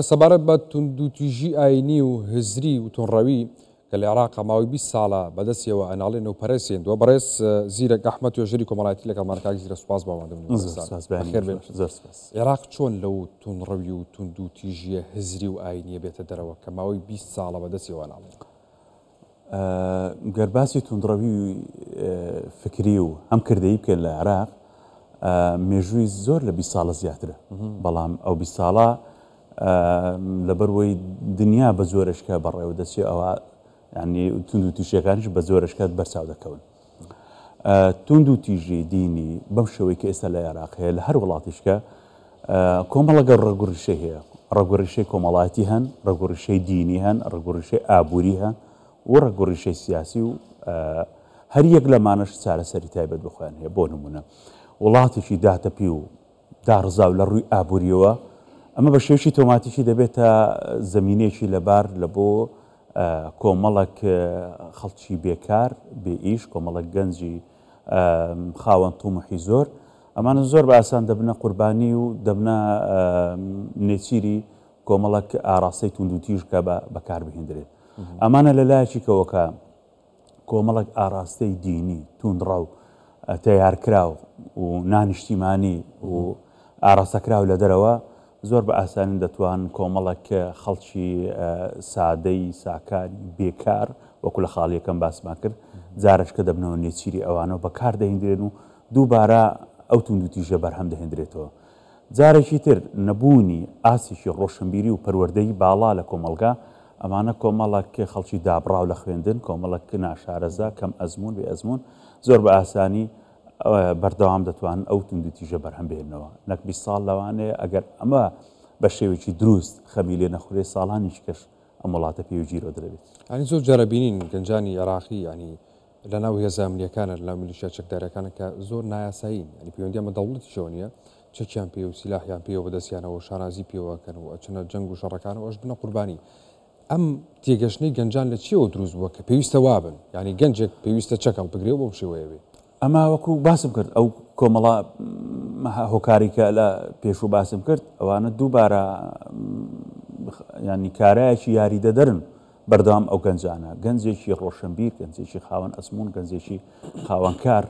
سەبارەت بە توندوتیژی ئایینی و هزری و توندڕەوی کە لە عێراق ماوەی 20 ساڵە بەدەستیەوە ئەناڵێن و پەرەی سێندووە، بەڕێز زیرەک ئەحمەد توێژەری کۆمەڵایەتی لەگەڵمان. کاک زیرەک سوپاس بۆ ئامادەبوونی بەڕێزتان. بەخێر بێن. عێراق چۆن لەو توندڕەوی و توندوتیژییە هزری و ئایینییە بێتە دەرەوە کە ماوەی 20 ساڵە بەدەستیەوە ئەناڵێن؟ گەر باسی توندڕەوی فکری و هەم کردەیی بکەین لە عێراق، مێژووی زۆر لە 20 ساڵە زیاترە، بەڵام ئەو 20 ساڵە لەبەروەی دنیا بە جۆرەشکە بەڕێوە دەچێت، ئەوە ینی توند و تیژەکانیش بە جۆرەشکات بەرچاو دەکەون. توند و تیژی دینی بەم شێوەی کە ئێستا لە عێراق هەیە، لە هەر وڵاتیشکە کۆمەڵەگە ڕەگوڕیشەی هەیە. ڕەگوڕیشەی کۆمەڵایەتی هەن، ڕەگوڕیشەی دینی هەن، ڕەگوڕیشەی ئابووری هەن و ڕەگوڕیشەی سیاسی و هەر یەک لەمانەش چارەسەری تایبەت بە خۆیان هەیە. بۆ نموونە وڵاتێکی داتەپی و داڕزاو لە ڕووی ئابووریەوە، ئەمە بە شێوەیەکی تۆماتیکی دەبێتە زەمینەیەکی لەبار لە بۆ کۆمەڵێک خەڵکی بێکار، بێ ئیش، کۆمەڵێک گەنجی خاوەن تومحی زۆر، ئەمانە زۆر بە ئاسان دەبنە قوربانی و دەبنە نێچیری کۆمەڵێک ئاراستەی توندوتیژ کە بەکار بهێندرێت. ئەمانە لە لایەکی کەوە کە کۆمەڵێک ئاراستەی دینی توندڕەو تەیارکراو و نانیشتیمانی و ئاراستەکراو لە دەرەوە زۆر بە ئاسانی دەتوان کۆمەڵێک خەڵکی سادەی ساکاری بێکار، وەکو لە خاڵی یەکەم باسمان کرد، جارەشکە دەبنەوە نێچیری ئەوانەوە بەکار دەهیندرێن و دووبارە ئەو توندوتیژە بەرهەم دەهێندرێتەوە. جارێکی تر نەبوونی ئاستێکی ڕۆشنبیری و پەروەردەیی باڵا لە کۆمەڵگا، ئەمانە کۆمەڵێک خەڵکی دابڕاو لە خوێندن، کۆمەڵێک ناشارەزا، کەم ئەزموون، بێ ئەزموون، زۆر بە ئاسانی بەردەوام دەتوانن ئەو توندوتیژە بەرهەم بهێننەوە. نەک 20 ساڵ، لەوانەیە ئەگەر ئەمە بە شێوەیەکی دروست خەمی لێ نەخورێ، ساڵانێکی کەش ئەم وڵاتە پێوی گیرۆدە دەبێت. یانی زۆر جارە بینین گەنجانی عێراقی یانی لەناو هێزە ئەمنییەکانە، لەناو میلیشیا چەکدارەکانە کە زۆر نایاسایین، یانی پەیوەندیان بە دەوڵەتیشەوە نییە، چەکیان پێ و سیلاحیان پێوە بەدەستیانەوە و شانازی پێوە ئەکەن و ئەچنە جەنگ و شەڕەکانەوە ئەشبنە قوربانی. ئەم تێگەشتنەی گەنجان لە چیەوە دروست بووە کە پێویستە وابن؟ یانی گەنجێک پێویستە چەک هەڵبگرێ و بەم شێوەیە بێ؟ ئەمە وەکو باسم کرد ئەو کۆمەڵە هۆکاری کە لە پێشوو باسم کرد ئەوانە دووبارە ینی کارایەکی یاریدەدەرن بەردەوام ئەو گەنجانە، گەنجێکی ڕۆشنبیر، گەنجێکی خاوەن ئەزموون، گەنجێکی خاوەن کار،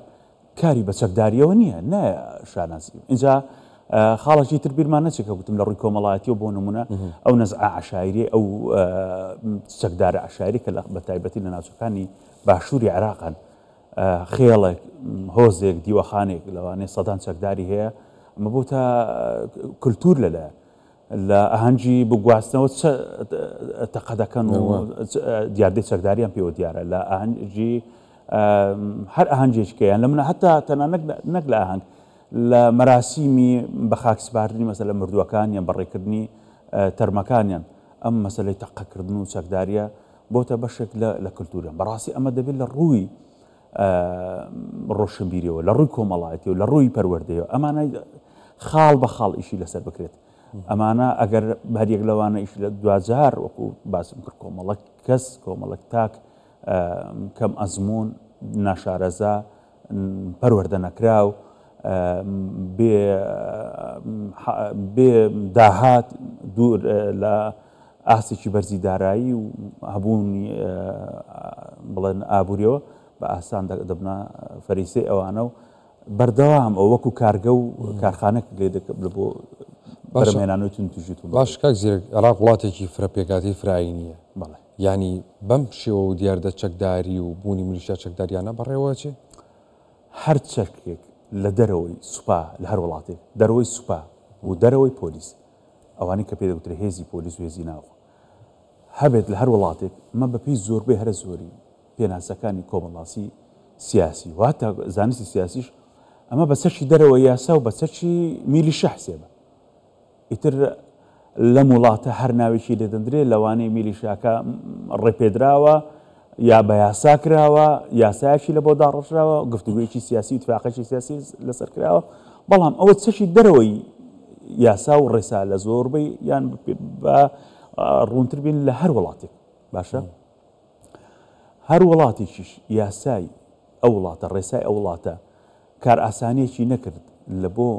کاری بە چەکداریەوە نییە، نە شانازی. اینجا خاڵێکی تر بیرمان نەچێت کە گوتم لە ڕووی کۆمەڵایەتیەوە، بۆ نمونە ئەو نەزعە عەشایری، ئەو چەکدارە عەشایری کە بە تایبەتی لە ناوچەکانی باشووری عێراقن، خێڵێک، هۆزێک، دیوەخانێک لەوانەیە سەدان چەکداری هەیە، ئەمە بۆتە کولتوور لەلایەن لە ئاهەنگی بگواستنەوە تەقە دەکەن و دیاردەی چەکداریان پێوە دیارە لە ئاهەنگی هەر ئاهەنگێکیان لە منە، هەتا تەنانەت نەک لە ئاهەنگ، لە مەراسیمی بە خاک سپاردنی مەسەلە مردووەکان یان بەڕێکردنی تەرمەکانیان، ئەم مەسەلەی تەقەکردن و چەکداریە بۆتە بەشێک لە کلتوریان. بەڕاستی ئەمە دەبێت لە ڕووی ڕۆشنبیریەوە، لە ڕووی کۆمەڵایەتیەوە، لە ڕووی پەروەردەیەوە ئەمانە خاڵ بە خاڵ ئیشی لەسەر بکرێت. ئەمانە ئەگەر هەریەک لەوانە ئیش لە دواجار وەکو باسم کرد کۆمەڵک کەس، کۆمەڵک تاک کەم ئەزموون، ناشارەزا، پەروەردە نەکراو، بێ بێ داهات، دوور لە ئاستێکی بەرزی دارایی و هەبوونی بڵێن ئابووریەوە، بە ئاسان دەبنە فەریسەی ئەوانە و بەردەوام ئەو وەکو کارگە و کارخانەک لێ دەکەن بۆ بەرهەمهێنانەوەی توندوتیژی توند. باش کاک زیرەک، عێراق وڵاتێکی فرە پێکهاتەی فرە ئایینییە. بەڵێ. یانی بەم شێوە و دیاردە چەکداری و بوونی میلیشیا چەکداریانە بەڕێوە ئەچێ؟ هەر چەکێک لە دەرەوەی سوپا لە هەر وڵاتێک، دەرەوەی سوپا و دەرەوەی پۆلیس، ئەوانەی کە پێ دەگوترێ هێزی پۆلیس و هێزی ناوخۆ هەبێت لە هەر وڵاتێک، ئەمە بەپێی زۆربەی هەرە زۆری پێناسەکانی کۆمەڵناسی سیاسی و هەتا زانستی سیاسیش ئەمە بە چەکی دەرەوەی یاسا و بە چەکی میلیشیا حسێبە. ئیتر لەم وڵاتە هەر ناوێکی لێ دەندرێ، لەوانەیە میلیشیاکە ڕێپێدراوە یا بە یاسا کراوە، یاسایەکی لە بۆ داڕێژراوە، گفتوگۆیەکی سیاسی و ئیتفاقێکی سیاسی لەسەر کراوە، بەڵام ئەوە چەکی دەرەوەی یاسا و ڕێسا لە زۆربەی یان بە ڕوونتر بین لە هەر وڵاتێک. باشە هەر وڵاتێکیش یاسای ئەو وڵاتە، ڕێسای ئەو وڵاتە کارئاسانیەکی نەکرد لە بۆ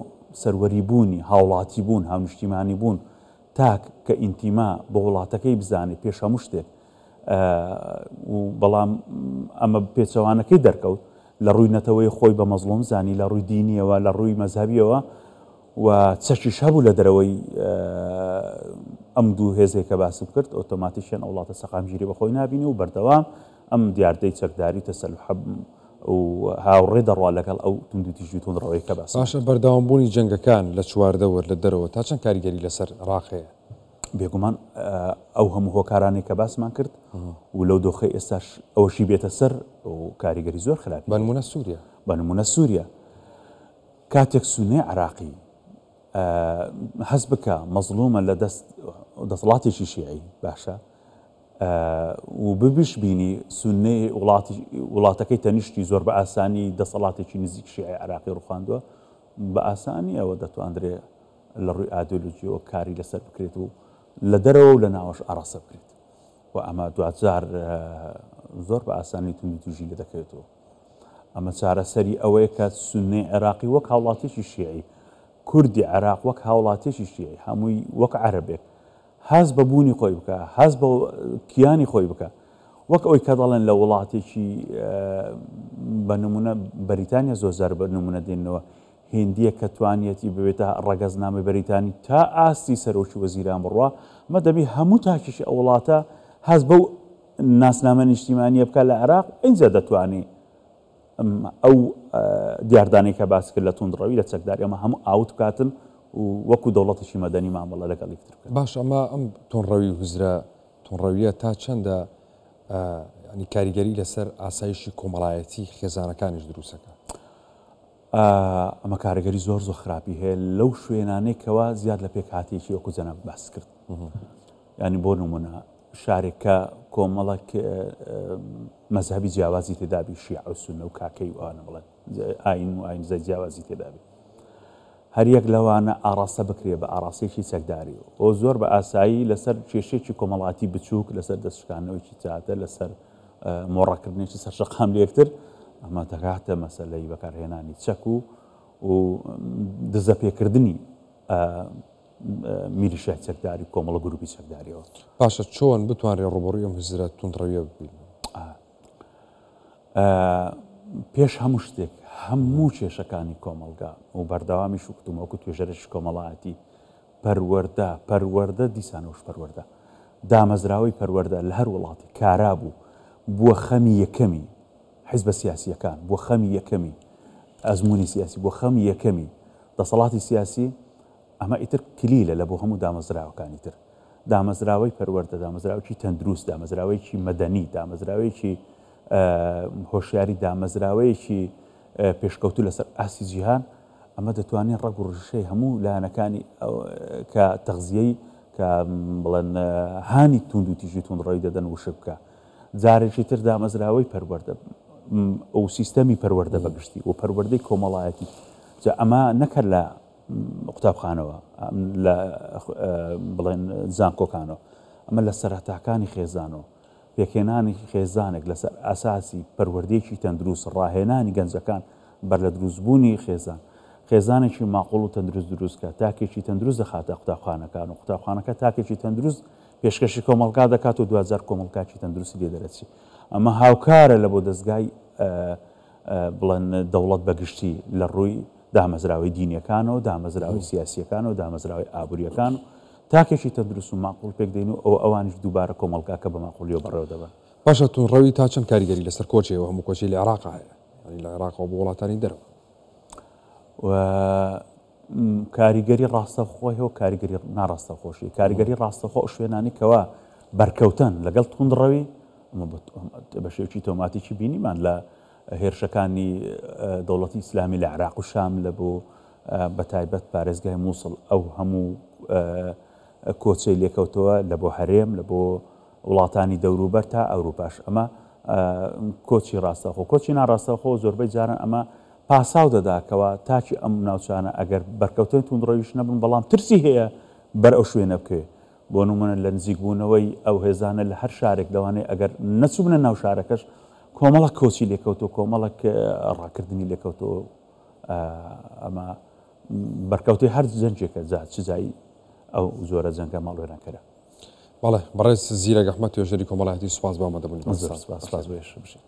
سەروەری بوونی هاوڵاتی بوون، هاونیشتیمانی بوون، تاک کە ئینتیما بۆ وڵاتەکەی بزانێ پێش هەموو شتێک و بەڵام ئەمە پێچەوانەکەی دەرکەوت لە ڕووی نەتەوەی خۆی بە مەزڵوم زانی لە ڕووی دینیەوە لە ڕووی مەزهەبیەوە و چەکیش هەبوو لە دەرەوەی ئەم دوو هێزێک کە باسم کرد ئۆتۆماتیکیان ئەو وڵاتە سەقامگیری بەخۆی نابینی و بەردەوام ئەم دیاردەی چەکداری تەسەلوح و هاوڕێ دەڕوا لەگەڵ ئەو توندوتیژی و توندڕەوەی کە باسم باشە بەردەوامبوونی جەنگەکان لە چواردەور لە دەرەوە تا چەند کاریگەری لەسەر عێراق هەیە؟ بێگومان ئەو هەموو هۆکارانەی کە باسمان کرد و لەو دۆخەی ئێستاش ئەوەشی بێتە سەر و کاریگەری زۆر خراپی بە نمونە سووریا بە نمونە سووریا کاتێک سونەی عراقی هەست بکە مەزڵومە لە دەست دەسەڵاتێکی شیعی باشە و ببیش بینی سونەی وڵاتی وڵاتەکەی تەنیشتی زۆر بە ئاسانی دەسەڵاتێکی نزیک شیعی عراقی ڕوخاندووە بە ئاسانی ئەوە دەتواندرێ لە ڕووی ئایدۆلۆژیەوە کاری لەسەر بکرێت و لە دەرەوە و لە ناوەش ئاڕاستە بکرێت و ئەمە دواجار زۆر بە ئاسانی توندوتیژی لێ دەکەوێتەوە. ئەمە چارەسەری ئەوەیە کە سوننەی عێراقی وەک هاوڵاتیەکی شیعی، کوردی عێراق وەک هاوڵاتیەکی شیعی، هەمووی وەک عەرەبێک هەست بە بوونی خۆی بکا، هەست بە کیانی خۆی بکا. وەک ئەوەی کە دەڵێن لە وڵاتێکی بە نمونە بەریتانیا زۆر جار بە نمونە دێننەوە، هیندییەک کە توانیەتی ببێتە ڕەگەزنامەی بەریتانی تا ئاستی سەرۆکی وەزیران بڕوا، ئەمە دەبی هەموو تاکێکی ئەو وڵاتە هەست بەو ناسنامە نیشتیمانییە بکات لە عێراق، ئینجا دەتوانێ ئەو دیاردانەی کە باس کرد لە توندڕەوی، لە چەکداری ئەمە هەموو ئاوت بکاتن و وەکو دەوڵەتێکی مەدەنی مامەڵە لەگەڵ یەکتر بکەن. باشە ئەمە ئەم توندڕەوی و هزرە توندڕەوییە تا چەندە یانی کاریگەری لەسەر ئاسایشی کۆمەڵایەتی خێزانەکانیش دروست ئەکات؟ ئەمە کارگەری زۆر زۆر خراپی هەیە لەو شوێنانەی کەوا زیاد لە پێکهاتەیەکی وەکو جەنابت باس کرد ینی بۆ نمونە شارێک کە کۆمەڵک مەزهبی جیاوازی تێدابی شیعە و سونە و کاکەی و ئەوانە بڵێن ئاین و ئاینزای جیاوازی تێدابی هەر یەک لەوانە ئاڕاستە بکرێ بە ئاڕاستەیەکی چەکداری و زۆر بە ئاسایی لەسەر کێشێکی کۆمەڵاتی بچووک لەسەر دەستشکانەوەیکی چاتە لەسەر مۆڕەکردنێکی سەر شەقام لە یەکتر ئەمە دەگاتە مەسەلەی بەکارهێنانی چەک و و دزەپێکردنی میلیشیای چەکداری و کۆمەڵە گروپی چەکداریەوە. باشە چۆن بتوانرێ ڕووبەڕووی ئەم هزرە توندڕەویە ببینەوە؟ پێش هەموو شتێک هەموو کێشەکانی کۆمەڵگا و بەردەوامیش وتومە وەکو توێژەرێکی کۆمەڵایەتی پەروەردە، پەروەردە، دیسانەوەش پەروەردە. دامەزراوەی پەروەردە لە هەر وڵاتێک کارا بوو، بووە خەمی یەکەمی حیزبە سیاسییەکان، بووە خەمی یەکەمی ئەزموونی سیاسی، بووە خەمی یەکەمی دەسەڵاتی سیاسی، ئەمە ئیتر کلیلە لە بۆ هەموو دامەزراوەکانی تر. دامەزراوەی پەروەردە، دامەزراوەیەکی تەندروست، دامەزراوەیەکی مەدەنی، دامەزراوەیەکی هۆشیاری، دامەزراوەیەکی پێشکەوتوو لەسەر ئاستی جیهان، ئەمە دەتوانێت ڕەگ و ڕیشەی هەموو لایەنەکانی کە تەغزیەی کە بڵێن هانی توندوتیژی توندڕەوی دەدەن وشک بکە. جارێکی تر دامەزراوەی پەروەردە و سیستەمی پەروەردە بەگشتی و پەروەردەی کۆمەڵایەتی جا ئەمە نەکەر لە قوتابخانەوە لە بڵێن زانکۆکانەوە ئەمە لە سەرەتاکانی خێزانەوە پێکهێنانی خێزانێک لەسەر ئەساسی پەروەردەیەکی تەندروست، ڕاهێنانی گەنجەکان بەر لە دروستبوونی خێزان، خێزانێکی ماقوڵ و تەندروست دروست کە تاکێکی تەندروست دەخاتە قوتابخانەکان و قوتابخانەکە تاکێکی تەندروست پێشکەشی کۆمەڵگا دەکات و دواجار کۆمەڵگاکی تەندروستی لێ دەرەچی. ئەمە هاوکارە لە بۆ دەزگای بڵێن دەوڵەت بەگشتی لە ڕووی دامەزراوەی دینیەکانەوە، دامەزراوەی سیاسیەکانەوە، دامەزراوەی ئابووریەکان و تاکێکی تەندروست و ماقوڵ پێک دێن و ئەوە ئەوانیش دووبارە کۆمەڵگاکە بە ماقوڵیەوە بەڕێوە دەبەن. باشە توندڕەوی تا چەند کاریگەری لەسەر کۆچ هەیە و هەموو کۆچەی لە عێراقا هەیە یانی لە عێراقەوە بۆ وڵاتانی دەرەوە؟ و کاریگەری ڕاستەوخۆ هەیە و کاریگەری ناڕاستەوخۆشی. کاریگەری ڕاستەوخۆ ئەو شوێنانەی کەوا بەرکەوتەن لەگەڵ توندڕەوی ئەمە بە شێوەیەکی تۆماتیکی بینیمان لە هێرشەکانی دەوڵەتی ئیسلامی لە عێراق و شام لە بۆ بە تایبەت پارێزگای مووسڵ ئەو هەموو کۆچەی لێکەوتەوە لە بۆ هەرێم لە بۆ وڵاتانی دەوروبەر تا ئەوروپاش ئەمە کۆچی ڕاستەخۆ کۆچی ناڕاستەخۆ زۆربەی جاران ئەمە پاساو دەدا کەوا تاکی ئەم ناوچانە ئەگەر بەرکەوتن توندڕەویش نەبن بەڵام ترسی هەیە بەر ئەو شوێنە بکەوێ بۆ نمونە لە نزیکبوونەوەی ئەو هێزانە لە هەر شارێک لەوانەیە ئەگەر نەچووبنە ناو شارەکەش کۆمەڵک کۆچی لێکەوتو کۆمەڵک ڕاکردنی لێکەوتەوە ئەمە بەرکەوتەی هەر جەنگێکە جا چ جای ئەو جۆرە جەنگە ماڵوێرانکەرە. بەڵێ بەڕێز زیرەک ئەحمەد توێژەری کۆمەڵایەتی سوپاس بۆ ئامادەبوونی زۆر سوپاس سوپاس بۆ ئێوەش. بژین.